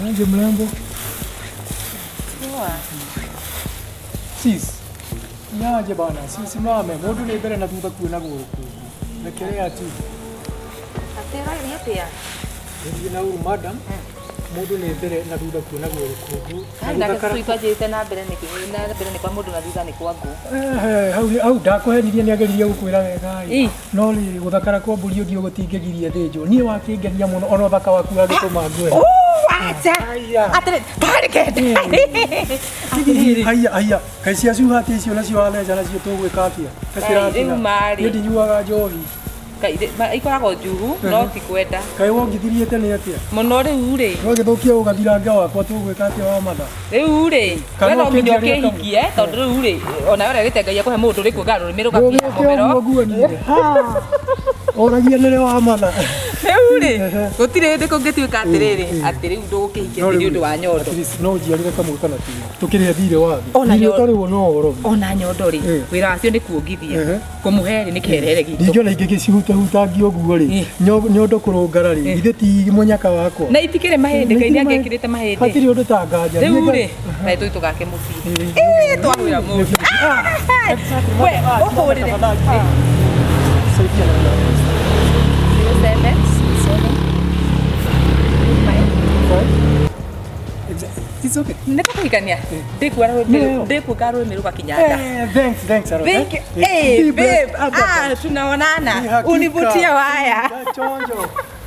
Niaje mrembo? Poa. Sis. Niaje bana, sisi mame, mundu ni mbere na thutha kuonagwo rũkũngũ. Rekerea tu. Atĩ ũraria atĩa? Thiĩ na uru madam. Mũndũ nĩ mbere na thutha kuonagwo rũkũngũ. Kai nake cũcũ twanjĩte na mbere nĩkĩ na mbere nĩ kwa mũndũ na thutha nĩ kwa ngũ. Ehe, hau hau ndakũhenirie nĩ ageririe gũkwĩra wega ĩ. Ĩ. No rĩrĩ gũthakara kwa mbũri ũthiũ gũtingĩgiria thĩnjwo. Niĩ wakĩngenia mũno ona ũthaka waku wagĩtũma ngwende. Acha. Aya. Atĩrĩ, twarĩ kenda. Atĩrĩrĩ. Haiya haiya, kaĩ cia cuhati icio nacio watheca nacio tũgwĩka atĩa? Ta Kai, kĩratina. rĩu marĩ. Niĩ ndinyuaga njohi. Kai, ikoragwo njuhu no ti kwenda. Kaĩ wongithirie tene atĩa? Mũno rĩu rĩ. Wagĩthũkia ũgathirange wakwa tũgwĩka atĩa wa matha? Rĩu rĩ, Kana we no nginya ũkĩnjaria kamwe. ũkĩhikie tondũ rĩu rĩ, ona we ũrerĩte Ngai akũhe mũndũ rĩ kuonga rũrĩmĩ rũgakinya Ndũgĩke mũmero. ũguo nguonire. Oragia nĩrĩ wa matha. Rĩu rĩ, gũtirĩ hĩndĩ kũngĩtuĩka atĩrĩrĩ, atĩ rĩu ndũgũkĩhikia nĩ ũndũ wa nyondo. At least no njiarĩre kamwe kana twĩrĩ. Tũkĩrĩhe thirĩ wa thĩ. Ona Thirĩ nyondo. ũtarĩ wo no ũhoro. Ona nyondo rĩ, Eh. wĩra wacio nĩ kuongithia. Ehe. Kũmũhe rĩ nĩ kĩherere gitũ. Ndingĩona ingĩgĩcihutahutangia ũguo rĩ. Eh. Nyondo kũrũngara rĩ. Githĩ ti mũnyaka wakwa. Na itikĩrĩ mahĩndĩ, Ngai nĩ angĩkĩrĩte mahĩndĩ. Hatirĩ ũndũ ta nganja. Rĩu rĩ, kaĩ tũi tũgake mũciĩ. Ĩĩ, twagwĩra mũndũ. We, ũhũrĩre. Saidia na 07 It's okay. Nĩ tũkũhikania. Ndĩkuoya Nĩyo. ndĩkuonga rũrĩmĩ rũgakinya nda. Eh, thanks, thanks, Aaron. Thank you. Eh, Hey, be babe. blessed. Ah, tunaonana. Ni hakika. Univutie waya. Chonjo.